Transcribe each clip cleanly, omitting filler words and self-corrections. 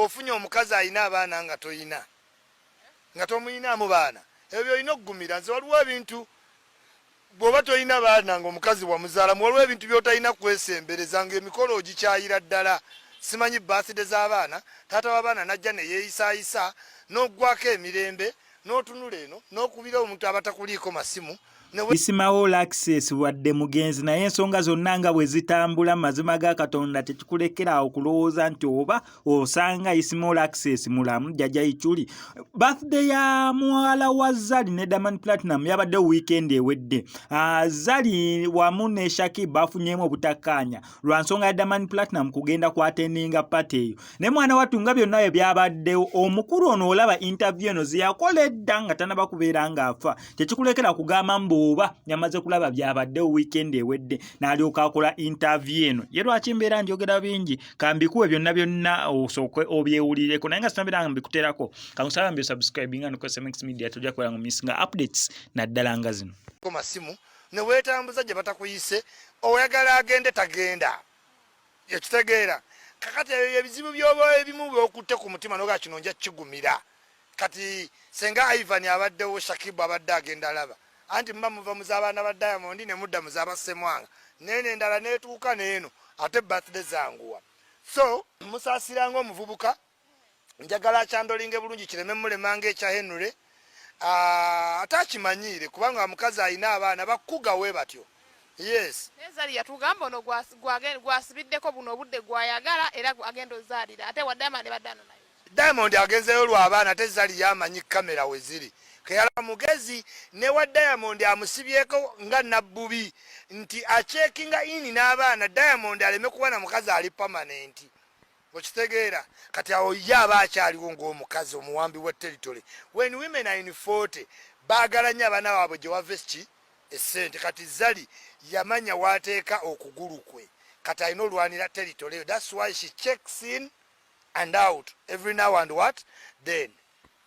Ng'ofunye omukazi alina abaana nga toyina, nga tomuyinaamu baana, ebyo byolina okugumira. Nze waliwo ebintu, bw'oba tolina baana ng'omukazi wamuzaalamu, waliwo ebintu by'otalina kwesembereza, ng'emikolo ogikyayira ddala. Simanyi birthday z'abaana, taata w'abaana najja ne yeeyisaayisa n'oggwako emirembe n'otunula eno n'okubira omuntu abatakuliiko masimu. Isma All Access wadde mugenzi, naye ensonga zonna nga bwe zitambula, mazima ga Katonda, tekikulekera awo kulowooza nti oba osanga Isma All Access mulamu. Jjajja Ichuli, birthday ya muwala wa Zari ne Diamond Platnumz yabadde weekend ewedde. Zari wamu ne Shakib bafunyemu obutakkaanya lwa nsonga ya Diamond Platnumz kugenda kwattendinga party eyo. Naye mwana wattu, nga byonna bye byabaddewo, omukulu ono olaba interview eno zeyakola edda nga tanaba kubeera ng'afa, tekikulekera kugamba mbu oba yamaze kulaba byabaddewo weekend ewedde n'alyoka akola interview eno. Ye lwaki mbeera njogera bingi? Kambikuwe byonna byonna osooke obyewulireko, naye nga sinabeera nga mbikuterako, kankusaba mbi subscribinga no SMX Media, tojja kubeera nga missinga updates naddala nga zino. Masimu ne weetambuza gye batakuyise, oyagala agende tagenda, ekitegeera. Kakati ebyo ebizibu byoba ebimu byokutte ku mutima noga kino nja kigumira. Kati senga Ivan abaddewo, Shakibu abadde agenda alaba anti muba muva mu z'abaana ba Diamond ne mudda mu z'abasemwanga, neeno endala neetuuka neeno ate birthday zanguwa. So musaasiranga omuvubuka, njagala akyandolinge bulungi, kireme mulemanga ekya Henry. Ate akimanyiire kubanga omukazi alina abaana bakuga we batyo, yes. Naye Zari yatugamba ono gwasibiddeko buno obudde gwayagala era agenda ozaalira, ate wa Diamond baddano naye. Diamond agenzeyo lw'abaana, ate Zari yamanyi kamera we ziri keyala mugezi ne wa Diamond amusibyeko nga nabbubi nti acheckinga in n'abaana, Diamond aleme kuba na mukazi ali permanent, okitegeera. Kati awo ye aba akyaliwo ng'omukazi omuwambi wa territory. When women are in 40, baagala nnyo abaana baabwe gye wava eki essente. Kati Zali yamanya waateeka okugulu kwe, kati alina olwanira territory eyo. That's why she checks in and out every now and what then.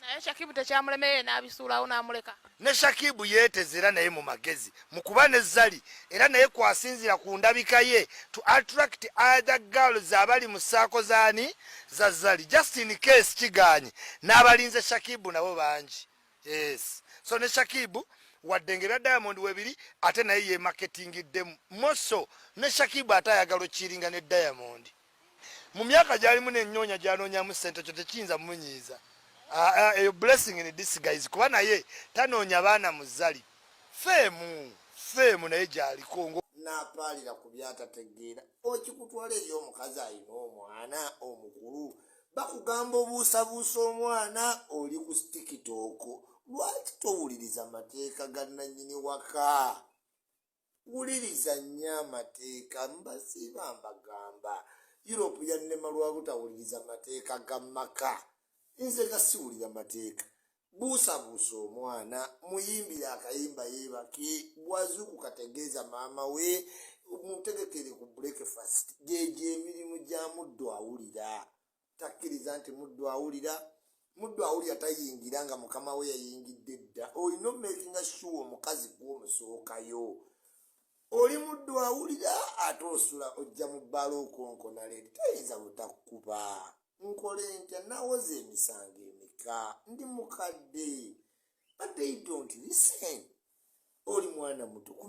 Naye Shakibu tekyamulemerere n'abisuulawo n'amuleka. Ne Shakibu yeeteze era naye mu magezi mu kuba ne Zali, era naye kwasinzira ku ndabika ye to attract other girls abali mu saako zaani za Zali, just in case kiganye n'abalinze Shakibu nabo bangi, yes. So ne Shakibu wadde nga ebya Diamond webiri, ate naye yemarketingiddemu moso. Ne Shakibu ate ayagala okiringa ne Diamond mu myaka gyalimu n'ennoonya gyanoonyamu ssente, kyo tekiyinza mumunyiiza. Ah, ah, eyo blessing in disguise, kuba naye tanoonya baana mu Zali, fame fame naye gyaliko ngo N'apaalira ku byatategeera. Okikutwala eri omukazi alina omwana omukulu, bakugamba obuusabuusa omwana oli ku TikTok. Lwaki towuliriza mateeka ga nannyini waka? Wuliriza nnyo amateeka. Mbasiiba mbagamba, Europe yannema lwa butawuliriza mateeka ga maka. Nze nga siwulira mateeka. Buusabuusa omwana, muyimbire akayimba yeebake, bwazuukuka tegeeza maama we, mutegekere ku breakfast. Gyegyo emirimu gya muddu awulira. Takkiriza nti muddu awulira. Muddu awulira tayingira nga mukama we yayingidde dda. Olina omakinga sure omukazi gwomusookayo oli muddu awulira, ate osula ojja mu bbaala okonkona lady, tayinza butakkuba. Nkole ntya? Nawoza emisango emeka? Ndi mukadde, but they don't listen. Oli mwana muto ku.